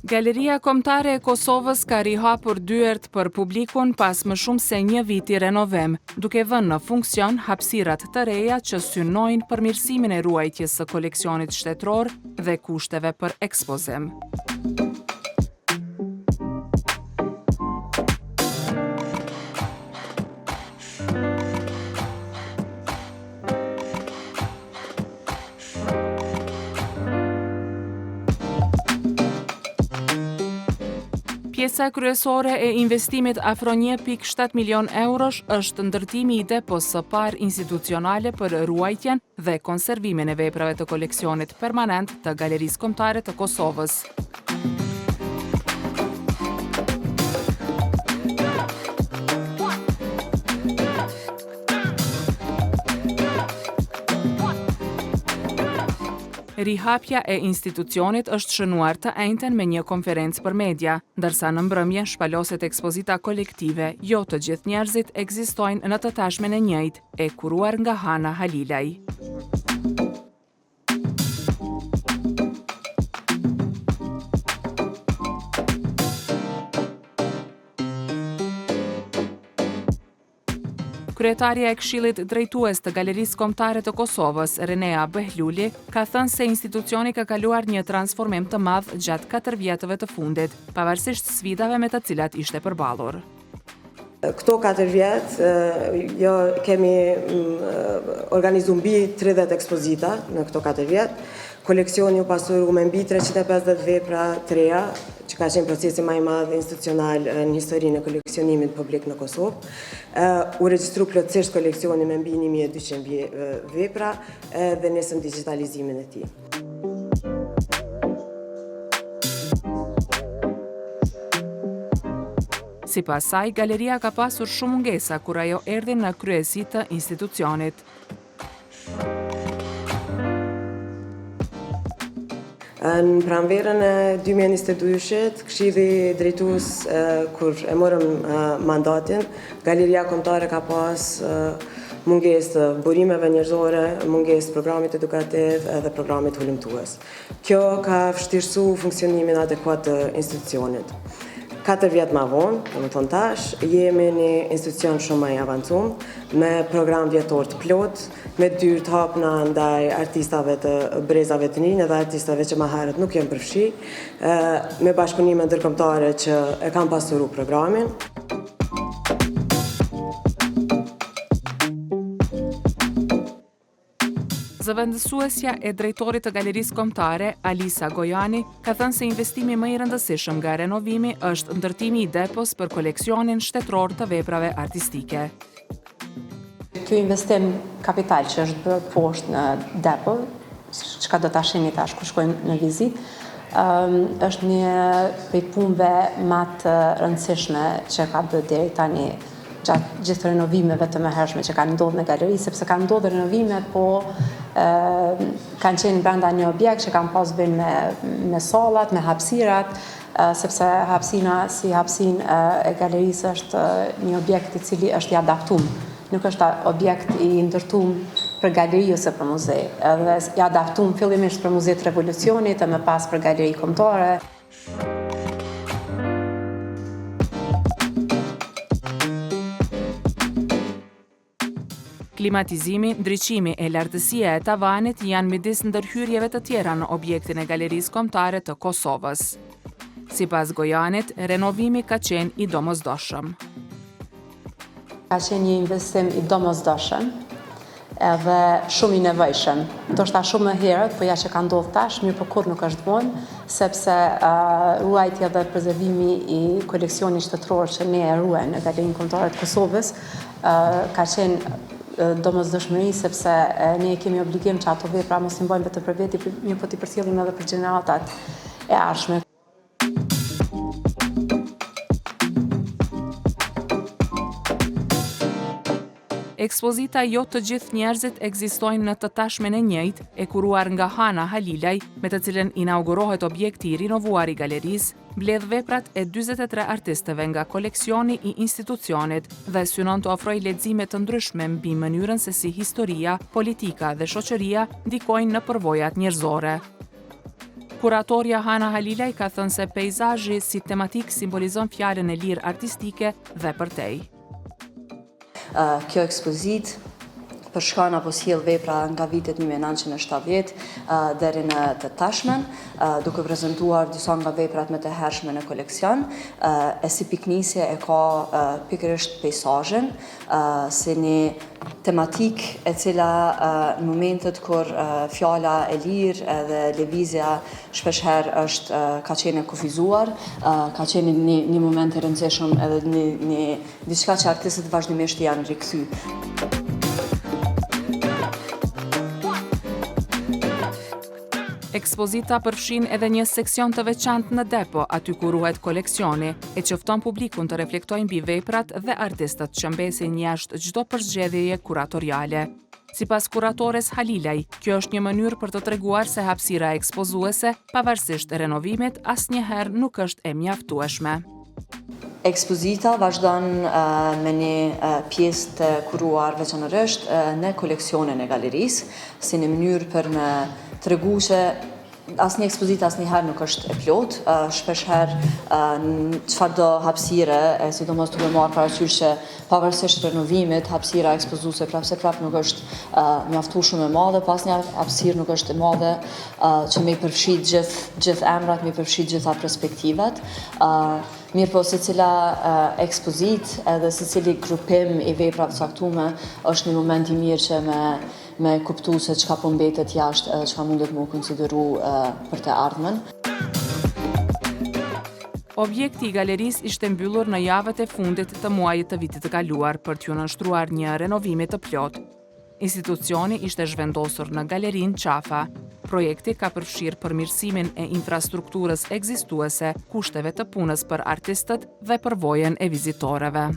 Galeria Kombëtare e Kosovës ka rihapur dyert për publikun pas më shumë se një viti renovim, duke vënë në funksion hapësirat të reja që synojnë përmirësimin e ruajtjes së koleksionit shtetëror dhe kushteve për ekspozim. Pjesa kryesore e investimit afro 1.7 milion eurosh është ndërtimi i depos së parë institucionale për ruajtjen dhe konservimin e veprave të koleksionit permanent të Galerisë Kombëtare të Kosovës. Rihapja e institucionit është shënuar të enjten me një konferencë për media, ndërsa në mbrëmje shpaloset ekspozita kolektive Jo të gjithë njerëzit ekzistojnë në të tashmen e njëjtë, e kuruar nga Hana Halilaj. Kryetarja e Këshillit Drejtues të Galerisë Kombëtare të Kosovës, Renea Behluli, ka thënë se institucioni ka kaluar një transformim të madh gjatë 4 vjetëve të fundit, pavarësisht sfidave me të cilat ishte përballur. Këto 4 vjet, jo, kemi organizu mbi 30 ekspozita në këto 4 vjet. Koleksioni u pasuru me mbi 350 vepra të reja, që ka qenë procesi ma i madh institucional në historinë e koleksionimit publik në Kosovë. U regjistru plotësisht koleksioni me mbi 1200 vepra dhe nisëm digjitalizimin e tij. Sipas saj, galeria ka pasur shumë mungesa kur ajo erdhi në kryesi të institucionit. Në pranverën e 2022-shit, Këshilli Drejtues kur e morëm mandatin, Galeria Kombëtare ka pas mungesë të burimeve njerëzore, mungesë të programit edukativ edhe programit hulumtues. Kjo ka vështirësu funksionimin adekuat të institucionit. 4 vjet ma vonë, domethonë tash, jemi një institucion shumë ma i avancum, me program vjetor të plotë, me dyer të hapna ndaj artistave të brezave të rinj edhe artistave që ma herët nuk janë përfshi, me bashkëpunime ndërkombëtare që e kanë pasuru programin. Zëvendësuesja e drejtorit të Galerisë Kombëtare, Alisa Gojani, ka thënë se investimi më i rëndësishëm nga renovimi është ndërtimi i depos për koleksionin shtetëror të veprave artistike. Ky investim kapital që është bërë poshtë në depo, çka do ta shihni tash kur shkojmë në vizitë, është një prej punëve ma të rëndësishme që ka bërë deri tani gjatë gjithë renovimeve të mëhershme që kanë ndodhur në galeri, sepse kanë ndodhur renovime, po kanë qenë brenda një objekt që kanë pas të bëjnë me, me sallat, me hapësirat, sepse hapësina si hapësinë e galerisë është një objekt i cili është i adaptum. Nuk është objekt i ndërtum për galeri ose për muze. Edhe i adaptum fillimisht për muze të revolucionit e më pas për galeri kombëtare. Klimatizimi, ndriçimi e lartësia e tavanit janë midis ndërhyrjeve të tjera në objektin e Galerisë Kombëtare të Kosovës. Sipas Gojanit, renovimi ka qenë i domosdoshëm. Ka qenë një investim i domosdoshëm edhe shumë i nevojshëm. Ndoshta shumë më herët, po ja që ka ndodhur tash, mirëpo kurrë nuk është vonë, sepse ruajtja dhe prezervimi i koleksionit shtetëror që ne e ruajmë në Galerinë Kombëtare të Kosovës, ka qenë domosdoshmëri sepse ne kemi obligim që ato vepra mos i mbajmë vetëm për veti, mirëpo t'i përcjellim edhe për gjeneratat e ardhshme. Ekspozita Jo të gjithë njerëzit ekzistojnë në të tashmen e njëjtë, e kuruar nga Hana Halilaj, me të cilën inaugurohet objekti i rinovuar i galerisë, mbledh veprat e 43 artistëve nga koleksioni i institucionit dhe synon të ofrojë lexime të ndryshme mbi mënyrën se si historia, politika dhe shoqëria ndikojnë në përvojat njerëzore. Kuratorja Hana Halilaj ka thënë se peizazhi si tematikë simbolizon fjalën e lirë artistike dhe përtej. Kjo ekspozitë përshkon apo sjell vepra nga vitet 1970 deri në të tashmen, duke prezentuar disa nga veprat më të hershme në koleksion, e si pikënisje e ka pikërisht peisazhin, si një tematikë e cila në momentet kur fjala e lirë edhe lëvizja shpeshherë është ka qenë e kufizuar, ka qenë një, një moment i rëndësishëm edhe një, një diçka që artistët vazhdimisht i janë rikthy. Ekspozita përfshin edhe një seksion të veçantë në depo, aty ku ruhet koleksioni, e që fton publikun të reflektojë mbi veprat dhe artistët që mbesin jashtë çdo përzgjedhjeje kuratoriale. Sipas kuratores Halilaj, kjo është një mënyrë për të treguar se hapësira ekspozuese, pavarësisht renovimit, asnjëherë nuk është e mjaftueshme. Ekspozita vazhdon me një pjesë të kuruar veçanërisht në koleksionin e galerisë, si një mënyrë për me tregu që asnjë ekspozitë asnjëherë nuk është e plotë, shpeshherë në çfarëdo hapësire, e sidomos duke marrë parasysh që pavarësisht renovimit, hapësira ekspozuese prapëseprapë nuk është mjaftueshëm e madhe, po asnjë hapësirë nuk është e madhe që me i përfshi gjithë gjithë emrat, me i përfshi gjitha perspektivat. Mirëpo secila ekspozitë edhe secili grupim i veprave të caktume është një moment i mirë që me me kuptu se çka po mbetet jashtë edhe çka mundet me u konsideru për të ardhmen. Objekti i galerisë ishte mbyllur në javët e fundit të muajit të vitit të kaluar për t'iu nënshtruar një renovimi të plotë. Institucioni ishte zhvendosur në Galerinë Qafa. Projekti ka përfshirë përmirësimin e infrastrukturës ekzistuese, kushteve të punës për artistët dhe përvojën e vizitorëve.